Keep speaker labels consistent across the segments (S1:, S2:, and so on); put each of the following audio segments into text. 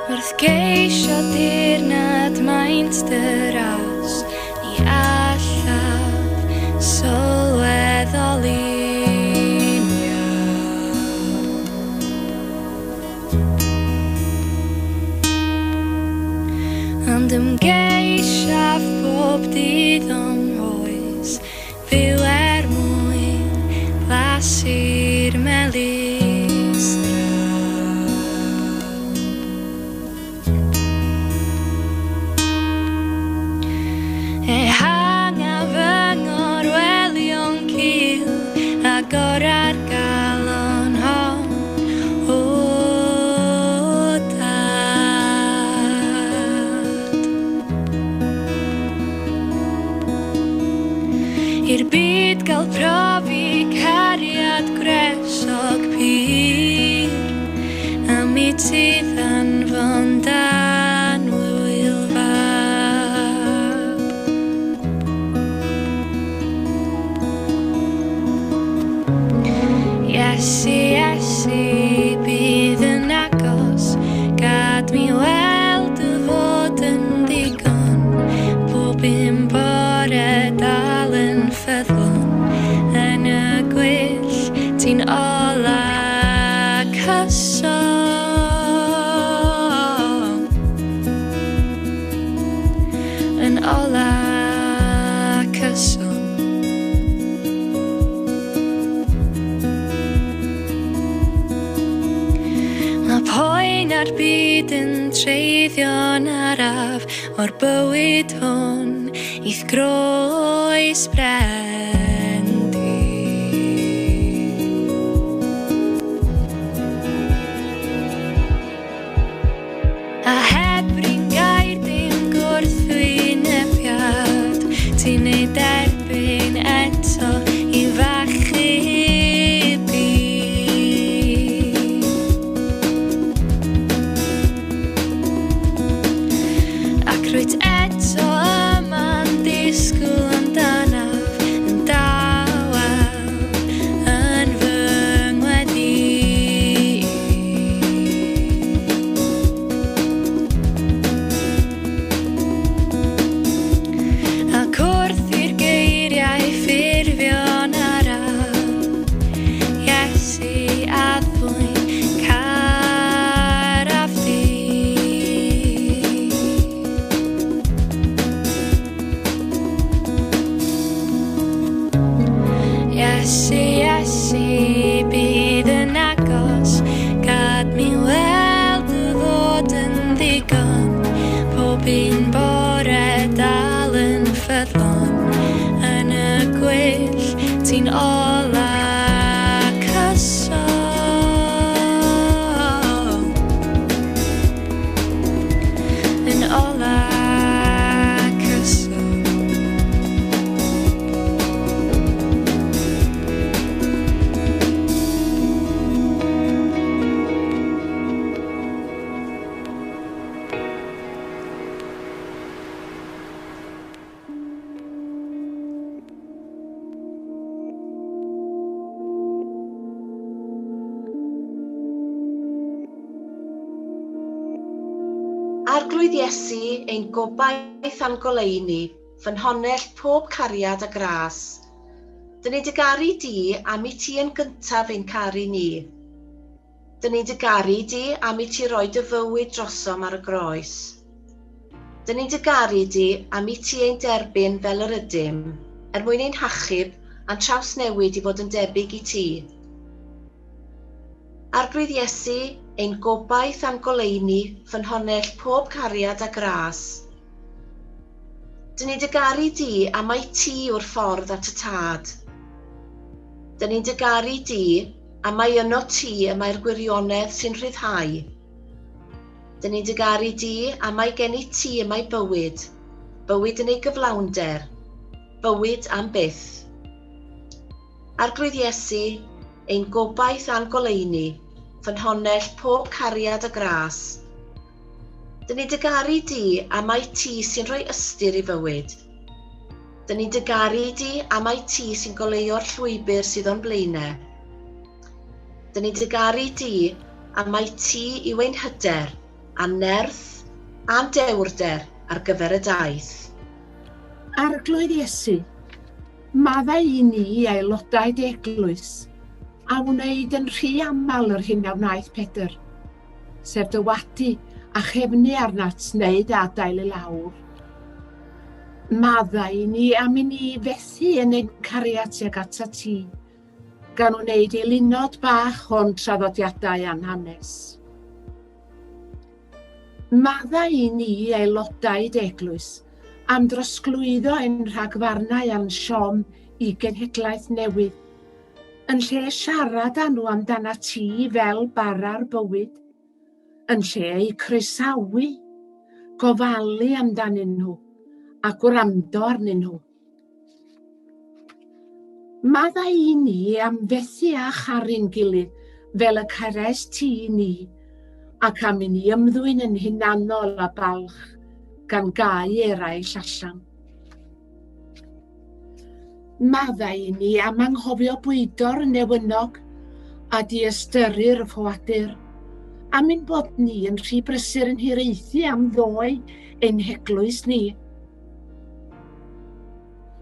S1: Wrth geisio dirnad maint dy ras, ni allaf sylweddoli'n iawn. Ond ymgeisiaf pob dydd o'm hoes, fyw er mwyn blasu'r melustra. Ehanga fy ngorwelion cul, agora'r galon hon, o Dad. I'r byd gael profi cariad gwresog pur, am i ti ddanfon d'annwyl fab. Iesu, Iesu, bydd yn agos, gad mi weld dy fod yn ddigon, pob un bore dal yn ffyddlon, yn y gwyll ti'n ola cyson. Yn ola cyson. Mae poen ar byd yn treiddio'n araf o'r bywyd hwn i'th groes bren di. A heb run gair dim gwrthwynebiad, ti'n ei derbyn eto i fachu bi. Ac rwyt eto yma'n disgwyl amdanaf, yn dawel yn fy ngweddi. Ac wrth i'r geiriau ffurfio'n araf, Iesu addfwyn caraf di. Iesu, Iesu, bydd yn agos, gad mi weld dy fod yn ddigon, pob un bore dal yn ffyddlon, yn y gwyll ti'n ola cyson. Yn ola cyson.
S2: Arglwydd Iesu, ein gobaith a'n goleuni, ffynhonnell pob cariad a gras. Dyn ni'n dy garu di am i ti yn gyntaf ein caru ni. Dyn ni'n dy garu di am i ti roi dy fywyd drosom ar y groes. Dyn ni'n dy garu di am i ti ein derbyn fel yr ydym, er mwyn ein hachub a'n trawsnewid i fod yn debyg i ti. Arglwydd Iesu, ein gobaith a'n goleuni, ffynhonnell pob cariad a gras. Dyn ni'n dy garu di am mai ti yw'r ffordd at y Tad. Dyn ni'n dy garu di am mai yno ti y mae'r gwirionedd sy'n rhyddhau. Dyn ni'n dy garu di am mai gen i ti y mae bywyd, bywyd yn ei gyflawnder, bywyd am byth. Arglwydd Iesu, ein gobaith a'n goleuni, ffynhonnell pob cariad a gras. Dyn ni'n dy garu di am mai ti sy'n rhoi ystyr i fywyd. Dyn ni'n dy garu di am mai ti sy'n goleuo'r llwybr sydd o'n blaenau. Dyn ni'n dy garu di am mai ti yw ein hyder a'n nerth a'n dewrder ar gyfer y daith.
S3: Arglwydd Iesu, maddau i ni aelodau dy eglwys, a wneud yn rhy aml yr hyn a wnaeth Pedr, sef dy wadu a chefnu arnat neu dy adael i lawr. Maddau i ni am i ni fethu yn ein cariad tuag atat ti, gan wneud eilunod bach o'n traddodiadau a'n hanes. Maddau i ni, aelodau dy eglwys, am drosglwyddo ein rhagfarnau a'n siom i genhedlaeth newydd, yn lle siarad â nhw amdanat ti fel bara'r bywyd, yn lle eu croesawu, gofalu amdanyn nhw a gwrando arnyn nhw. Maddau i ni am fethu â charu'n gilydd fel y cares ti i ni, ac am i ni ymddwyn yn hunanol a balch, gan gau eraill allan. Maddau i ni am anghofio bwydo'r newynog a diystyru'r ffoadur, am ein bod ni yn rhy brysur yn hiraethu am ddoe ein heglwys ni.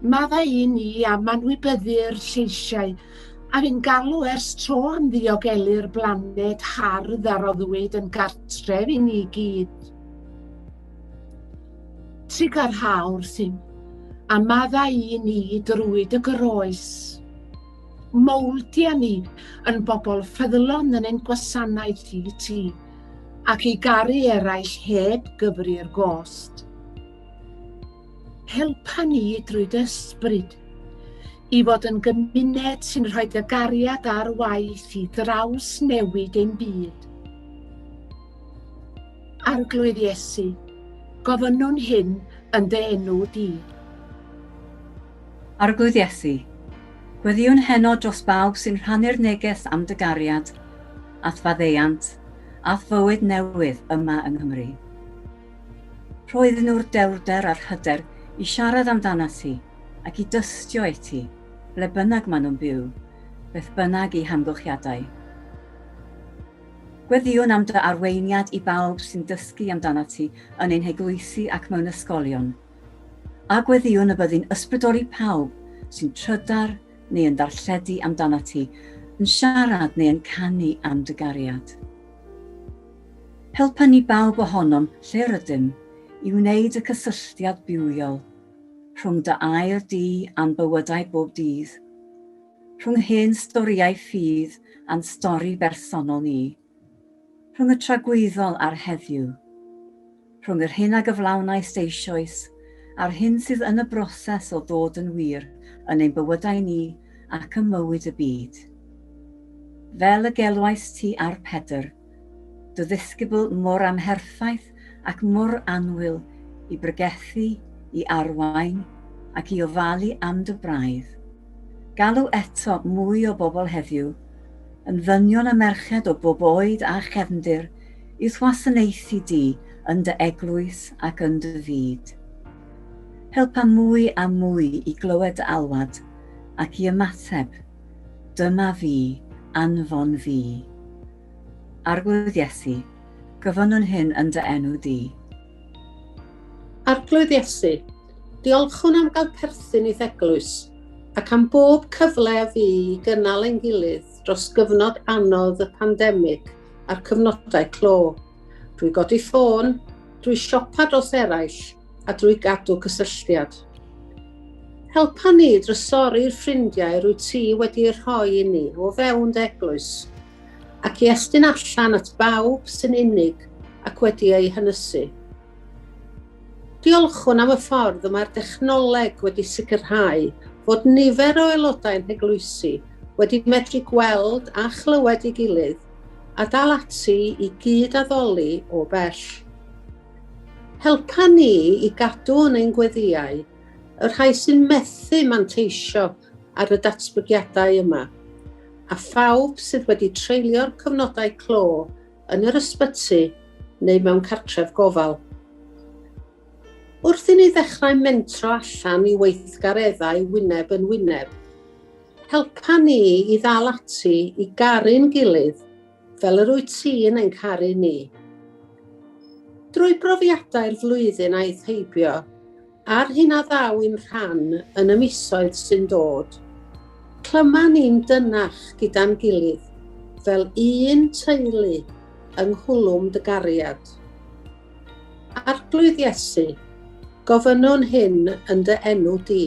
S3: Maddau i ni am anwybyddu'r lleisiau a fu'n galw ers tro am ddiogelu'r blaned hardd a roddwyd yn gartref i ni gyd. Trugarha wrthym, a maddau i ni drwy dy groes. Mowldia ni yn bobl ffyddlon yn ein gwasanaeth i ti, ac i garu eraill heb gyfri'r gost. Helpa ni drwy dy ysbryd i fod yn gymuned sy'n rhoi dy gariad ar waith i draws newid ein byd. Arglwydd Iesu, gofynnwn hyn yn dy enw di.
S4: Arglwydd Iesu, gweddïwn heno dros bawb sy'n rhannu'r neges am dy gariad, a'th faddeuant, a'th fywyd newydd yma yng Nghymru. Rho iddyn nhw'r dewrder a'r hyder i siarad amdanat ti ac i dystio i ti, ble bynnag maen nhw'n byw, beth bynnag eu hamgylchiadau. Gweddïwn am dy arweiniad i bawb sy'n dysgu amdanat ti yn ein heglwysi ac mewn ysgolion. A gweddïwn y byddi'n ysbrydoli pawb sy'n trydar neu yn darlledu amdanat ti, yn siarad neu yn canu am dy gariad. Helpa ni bawb ohonom lle rydym i wneud y cysylltiad bywiol rhwng dy air di a'n bywydau bob dydd, rhwng hen storïau ffydd a'n stori bersonol ni, rhwng y tragwyddol a'r heddiw, rhwng yr hyn a gyflawnaist eisoes a'r hyn sydd yn y broses o ddod yn wir yn ein bywydau ni ac ym mywyd y byd. Fel y gelwaist ti ar Pedr, dy ddisgybl mor amherffaith ac mor annwyl i bregethu, i arwain ac i ofalu am dy braidd. Galw eto mwy o bobl heddiw, yn ddynion a merched o bob oed a chefndir, i'th wasanaethu di yn dy eglwys ac yn dy fyd. Helpa mwy a mwy i glywed dy alwad ac i ymateb, Dyma fi, anfon fi. Arglwydd Iesu, gofynnwn hyn yn dy enw di.
S5: Arglwydd Iesu, diolchwn am gael perthyn i'th eglwys, ac am bob cyfle a fu i gynnal ein gilydd dros gyfnod anodd y pandemig a'r cyfnodau clo, drwy godi ffôn, drwy siopa dros eraill a drwy gadw cysylltiad. Helpa ni drysori'r ffrindiau rwyt ti wedi eu rhoi i ni o fewn dy eglwys, ac i estyn allan at bawb sy'n unig ac wedi eu hynysu. Diolchwn am y ffordd y mae'r dechnoleg wedi sicrhau fod nifer o aelodau'n heglwysi wedi medru gweld a chlywed ei gilydd a dal ati i gyd-addoli o bell. Helpa ni i gadw yn ein gweddïau y rhai sy'n methu manteisio ar y datblygiadau yma, a phawb sydd wedi treulio'r cyfnodau clo yn yr ysbyty neu mewn cartref gofal. Wrth i ni ddechrau mentro allan i weithgareddau wyneb yn wyneb, helpa ni i ddal ati i garu'n gilydd fel yr wyt ti'n ein caru ni. Drwy brofiadau'r flwyddyn aeth heibio, a'r hyn a ddaw i'n rhan yn y misoedd sy'n dod, clyma ni'n dynach gyda'n gilydd, fel un teulu yng nghwlwm dy gariad. Arglwydd Iesu, gofynnwn hyn yn dy enw di.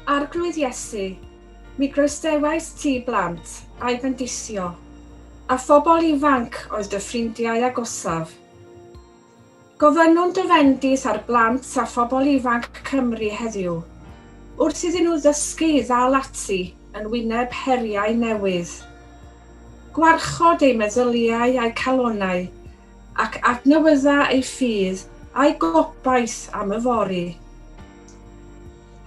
S6: Arglwydd Iesu, mi groesdewais ti blant a'i fendithio, a phobl ifanc oedd dy ffrindiau agosaf. Gofynnwn dy fendith ar blant a phobl ifanc Cymru heddiw, wrth iddyn nhw ddysgu i ddal ati yn wyneb heriau newydd. Gwarchod eu meddyliau a'u calonnau, ac adnewydda eu ffydd a'i gobaith am yfory.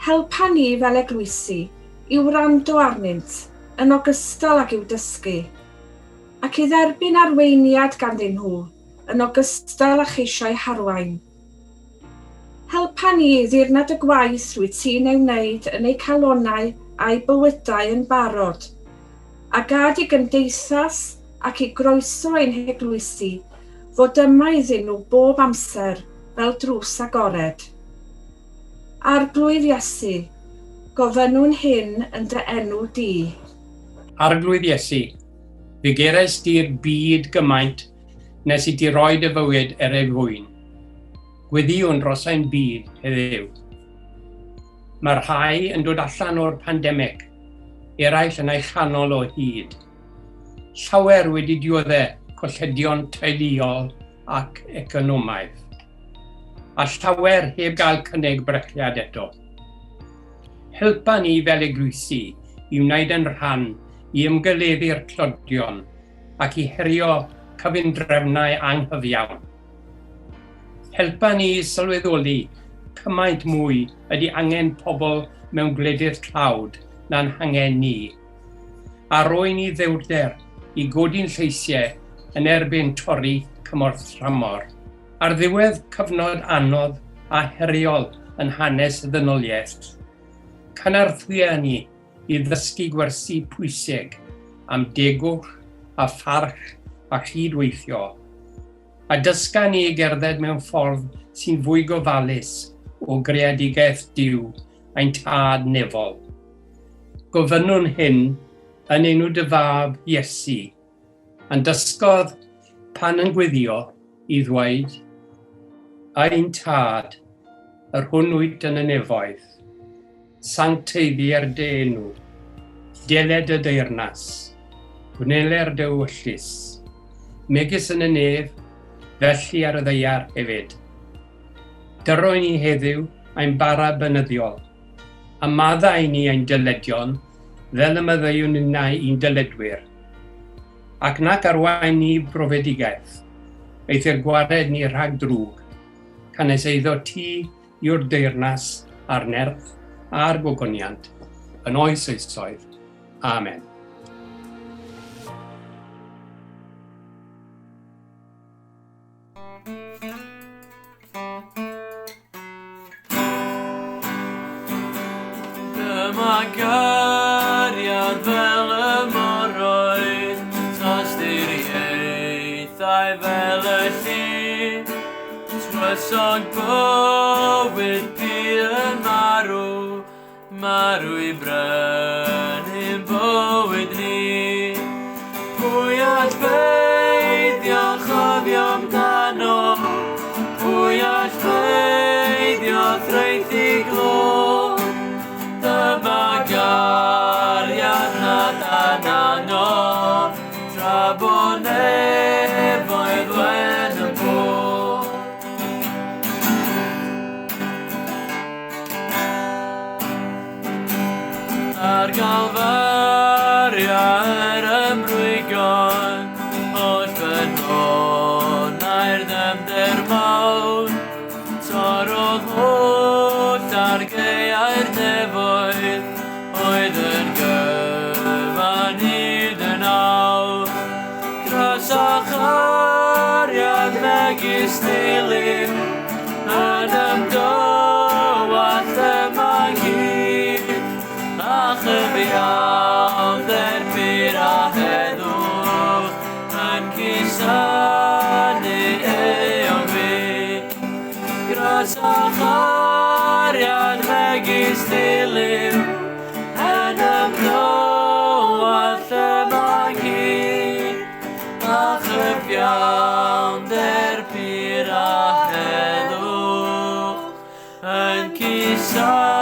S6: Helpa ni fel eglwysi i wrando arnynt yn ogystal ag i'w dysgu, ac i dderbyn arweiniad ganddyn nhw yn ogystal â cheisio'u harwain. Helpa ni i ddirnad y gwaith rwyt ti'n ei wneud yn eu calonnau a'u bywydau yn barod, a gad i gymdeithas ac i groeso ein heglwysi fod yma iddyn nhw bob amser fel drws agored. Arglwydd Iesu, gofynnwn hyn yn dy enw di.
S7: Arglwydd Iesu, fe gerais di'r byd gymaint nes i ti roi dy fywyd er ei fwyn. Gweddïwn dros ein byd heddiw. Mae rhai yn dod allan o'r pandemig, eraill yn ei chanol o hyd. Llawer wedi dioddef colledion teuluol ac economaidd, a llawer heb gael cynnig brechiad eto. Helpa ni fel eglwysi i wneud yn rhan i ymgeleddu'r tlodion ac i herio cyfundrefnau anghyfiawn. Helpa ni i sylweddoli cymaint mwy ydy angen pobl mewn gwledydd tlawd na'n hangen ni, a roi ni ddewrder i godi'n lleisiau yn erbyn torri cymorth tramor. Ar ddiwedd cyfnod anodd a heriol yn hanes y ddynoliaeth, cynorthwya ni i ddysgu gwersi pwysig am degwch a pharch a chydweithio, a dysga ni i gerdded mewn ffordd sy'n fwy gofalus o greadigaeth Duw ein Tad nefol. Gofynnwn hyn yn enw dy fab Iesu, a'n dysgodd pan yn gweddio i ddweud, Ein Tad, yr hwn wyt yn y nefoedd, sancteiddier dy enw, deled dy deyrnas, gwneler dy ewyllys, megis yn y nef, felly ar y ddaear hefyd. Dyro i ni heddiw ein bara bynyddiol, a maddau i ni ein dyledion, fel y maddeuwn ninnau i'n dyledwyr. Ac nac arwain ni brofedigaeth, eithr gwared ni rhag drwg, canys eiddo ti yw'r deyrnas a'r nerth a'r gogoniant, yn oes oesoedd. Amen.
S8: Dyma gariad fel y moroedd, tosturiaethau fel y lli, Twysog bywyd pur yn marw, marw i brynu'n bywyd ni. Pwy all beidio chofio amdano? Pwy all beidio thraethu glod? Dyma gariad nad anano, tra bo nefoedd wen yn bod. Ar Galfaria yr ymrwygon, holl ffynhonnau'r ddyfnder mawr, torrodd holl argaeau'r nefoedd, oedd yn gyfan hyd yn awr. Gras a chariad megis teulu, yn ymdywallt yma ynghyd, a chyfiawnder pur a heddwch yn cusanu. megis diliw yn ymddywall y mae a chyfiawnder pur a heddwch yn cusanu.